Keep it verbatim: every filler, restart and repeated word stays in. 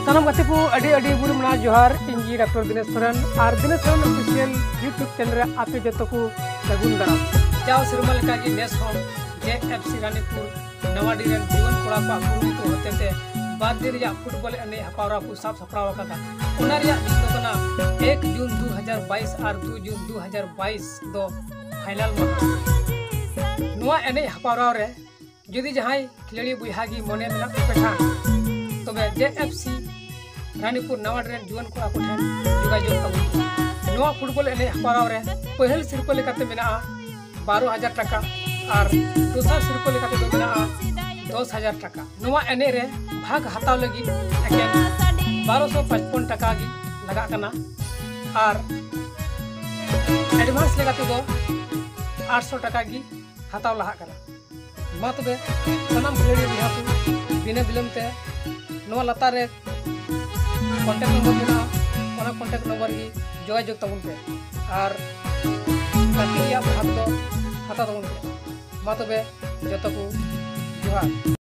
ᱥᱟᱱᱟᱢ ᱜᱟᱛᱮ ᱠᱚ ᱟᱹᱰᱤ ᱟᱹᱰᱤ ᱵᱩᱨᱩ ᱢᱟᱱᱟᱣ ᱡᱚᱦᱟᱨ᱾ ᱤᱧ ᱜᱮ ᱰᱟᱠᱛᱚᱨ ᱫᱤᱱᱮᱥ ᱥᱚᱨᱮᱱ ᱟᱨ Dinesh Soren official YouTube channel ᱨᱮ ᱟᱯᱮ ᱡᱚᱛᱚ ᱠᱚ ᱥᱟᱹᱜᱩᱱ ᱫᱟᱨᱟᱢ᱾ ᱡᱟᱣ ᱥᱮᱨᱢᱟ ᱞᱮᱠᱟᱜᱮ ᱱᱮᱥ ᱦᱚᱸ ᱡᱮ ᱮᱯᱷ ᱥᱤ ᱨᱟᱱᱤᱯᱩᱨ ᱱᱟᱣᱟᱰᱤ ᱨᱮᱱ ᱡᱩᱣᱟᱹᱱ ᱠᱚᱲᱟ ᱠᱚᱣᱟᱜ ᱠᱩᱨᱩᱢᱩᱴᱩ ᱦᱚᱛᱮᱛᱮ ᱵᱟᱨ ᱫᱤᱱ ᱨᱮᱭᱟᱜ ᱯᱷᱩᱴᱵᱚᱞ ᱮᱱᱮᱡ ᱦᱮᱯᱨᱟᱣ ᱠᱚ ᱥᱟᱵ ᱥᱟᱯᱲᱟᱣ ᱟᱠᱟᱫᱟ᱾ ᱚᱱᱟ ᱨᱮᱭᱟᱜ ᱫᱤᱱ ᱫᱚ ᱠᱟᱱᱟ ᱮᱠ ᱡᱩᱱ ᱫᱩ ᱦᱟᱡᱟᱨ ᱵᱟᱭᱤᱥ ᱟᱨ ᱫᱩ ᱡᱩᱱ ᱫᱩ ᱦᱟᱡᱟᱨ ᱵᱟᱭᱤᱥ ᱫᱚ ᱯᱷᱟᱭᱱᱟᱞ ᱢᱟᱦᱟ᱾ ᱱᱚᱣᱟ ᱮᱱᱮᱡ ᱦᱮᱯᱨᱟᱣ ᱨᱮ ᱡᱩᱫᱤ ᱡᱟᱦᱟᱸᱭ ᱠᱷᱤᱞᱟᱲᱤ ᱵᱚᱭᱦᱟ ᱜᱮ ᱢᱚᱱᱮ ᱢᱮᱱᱟᱜ ᱛᱟᱯᱮ ᱠᱷᱟᱱ, ᱛᱚᱵᱮ ᱡᱮ ᱮᱯᱷ ᱥᱤ ᱨᱟᱱᱤᱯᱩᱨ ᱱᱟᱣᱟᱰᱤ ᱨᱮᱱ ᱡᱩᱣᱟᱹᱱ ᱠᱚᱲᱟ ᱠᱚᱴᱷᱮᱱ ᱡᱳᱜᱟᱡᱳᱜᱽ ᱛᱟᱵᱚᱱ ᱯᱮ᱾ ᱱᱚᱣᱟ ᱯᱷᱩᱴᱵᱚᱞ ᱮᱱᱮᱡ ᱦᱮᱯᱨᱟᱣ ᱨᱮ ᱯᱟᱹᱦᱤᱞ ᱥᱤᱨᱯᱟᱹ ᱞᱮᱠᱟᱛᱮ ᱢᱮᱱᱟᱜᱼᱟ ᱵᱟᱨᱚ ᱦᱟᱡᱟᱨ ᱴᱟᱠᱟ ᱟᱨ ᱫᱚᱥᱟᱨ ᱥᱤᱨᱯᱟᱹ ᱞᱮᱠᱟᱛᱮ ᱫᱚ ᱢᱮᱱᱟᱜᱼᱟ ᱫᱚᱥ ᱦᱟᱡᱟᱨ ᱴᱟᱠᱟ᱾ ᱱᱚᱣᱟ ᱮᱱᱮᱡ ᱨᱮ ᱵᱷᱟᱜᱽ ᱦᱟᱛᱟᱣ ᱞᱟᱹᱜᱤᱫ ᱮᱠᱮᱱ ᱵᱟᱨᱚᱥᱚ ᱯᱟᱸᱪᱯᱚᱱ ᱴᱟᱠᱟ ᱜᱮ ᱞᱟᱜᱟᱜ ᱠᱟᱱᱟ ᱟᱨ ᱮᱰᱵᱷᱟᱱᱥ ᱞᱮᱠᱟ ᱛᱮᱫᱚ ᱟᱴᱥᱚ ᱴᱟᱠᱟ ᱜᱮ ᱦᱟᱛᱟᱣ ᱞᱟᱦᱟᱜ ᱠᱟᱱᱟ᱾ ᱢᱟ ᱛᱚᱵᱮ ᱥᱟᱱᱟᱢ ᱠᱷᱤᱞᱟᱲᱤ ᱵᱚᱭᱦᱟ ᱠᱚ ᱵᱤᱱᱟᱹ ᱵᱤᱞᱚᱢ ᱛᱮ ᱱᱚᱣᱟ ᱞᱟᱛᱟᱨ ᱨᱮ ᱠᱚᱱᱴᱟᱠᱴ ᱱᱚᱢᱵᱚᱨ ᱢᱮᱱᱟᱜᱼᱟ, ᱚᱱᱟ ᱠᱚᱱᱴᱟᱠᱴ ᱱᱚᱢᱵᱚᱨ ᱜᱮ ᱡᱳᱜᱟᱡᱳᱜᱽ ᱛᱟᱵᱚᱱ ᱯᱮ ᱟᱨ ᱜᱟᱛᱮ ᱨᱮᱭᱟᱜ ᱵᱷᱟᱜᱽ ᱫᱚ ᱦᱟᱛᱟᱣ ᱛᱟᱵᱚᱱ ᱯᱮ᱾ ᱢᱟ ᱛᱚᱵᱮ ᱡᱚᱛᱚ ᱠᱚ ᱡᱚᱦᱟᱨ᱾